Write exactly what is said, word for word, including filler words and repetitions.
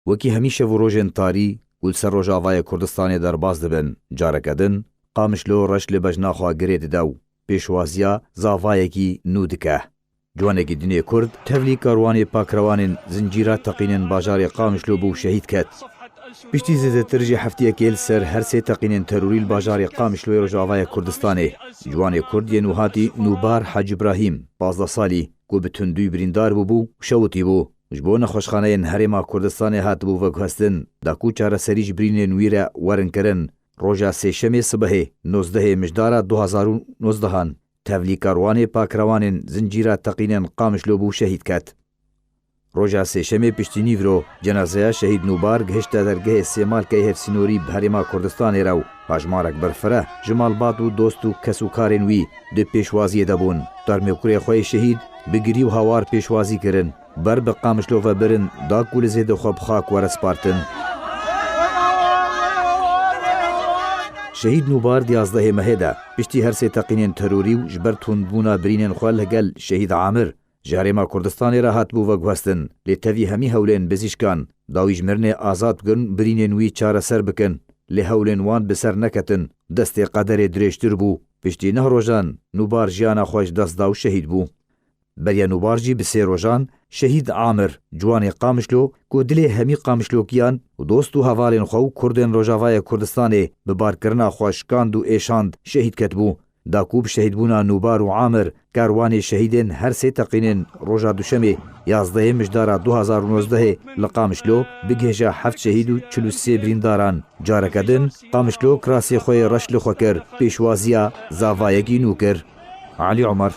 Wekî hemî şev û rojên tarî ku li ser Rojavayê Kurdistanê derbas dibin, careke din Qamişlo reş li bejna xwe girê dide û pêşwaziya zavayekî nû dike. Ciwanekî dinê Kurd tevlî karwanê pakrewanên zincîra teqînên bajarê Qamişlo bû û şehîd ket. Piştî zêdetir ji heftiyekê li ser her sê teqînên terorî li bajarê Qamişloyê Rojavaya Kurdistanê, ciwanê Kurd yê nûhatî Nûbar Hec Îbrahîm, pazdeh salî, ku bi tundî birîndar bûbû û şewitî bû, ji bo nexweşxaneyên Herêma Kurdistanê hatibû veguhestin, da ku çareserî ji birînên wî re werin kirin, roja sêşemê sibehê nozdehê Mijdara du hazar û nozdehan, tevlî karwanê pakrewanên zincîra teqînên Qamişlo bû şehîd ket. Roja sêşemê piştî nîvro cenazeya şehîd Nûbar gihişte dergehê Sêmalkeyê hevsînorî bi Herêma Kurdistanê re û hejmarek berfireh ji malbat û dost û kes û karên wî di pêşwaziyê de bûn. Tarmê kurê xwe yê şehîd bi girî û hawar pêşwazî kirin. Ber bi Qamişlo ve birin da ku li zêdê xwe bi xak were spartin. Şehîd Nûbar di yazdehê mehê de piştî her sê teqînên terorî û ji ber tundbûna birînên xwe li gel şehîd Amir ji Herêma Kurdistanê re hatibû veguhestin, lê tevî hemî hewlên bizîşkan da wî ji mirinê azad bikin, birînên wî çareser bikin, lê hewlên wan bi ser neketin, destê qederê dirêjtir bû. Piştî neh rojan Nûbar jiyana xwe ji dest da û şehîd bû. Beriya Nûbar jî bi sê rojan şehîd Amir, ciwanê Qamişlo, ku dilê hemî Qamişlokiyan û dost û hevalên xwe û Kurdên Rojavayê Kurdistanê bi barkirina xwe şikand û êşand, şehîd ketibû. Da ku bi şehîdbûna Nûbar û Amir, karwanê şehîdên her sê teqînên roja Duşemê, yazdehê Mijdara du hazar û nozdehê li Qamişlo, bigihêje heft şehîd û çil û sê birîndaran. Careke din, Qamişlo kirasê xwe yê reş li xwe kir, pêşwaziya zavayekî nû kir. Elî Omer,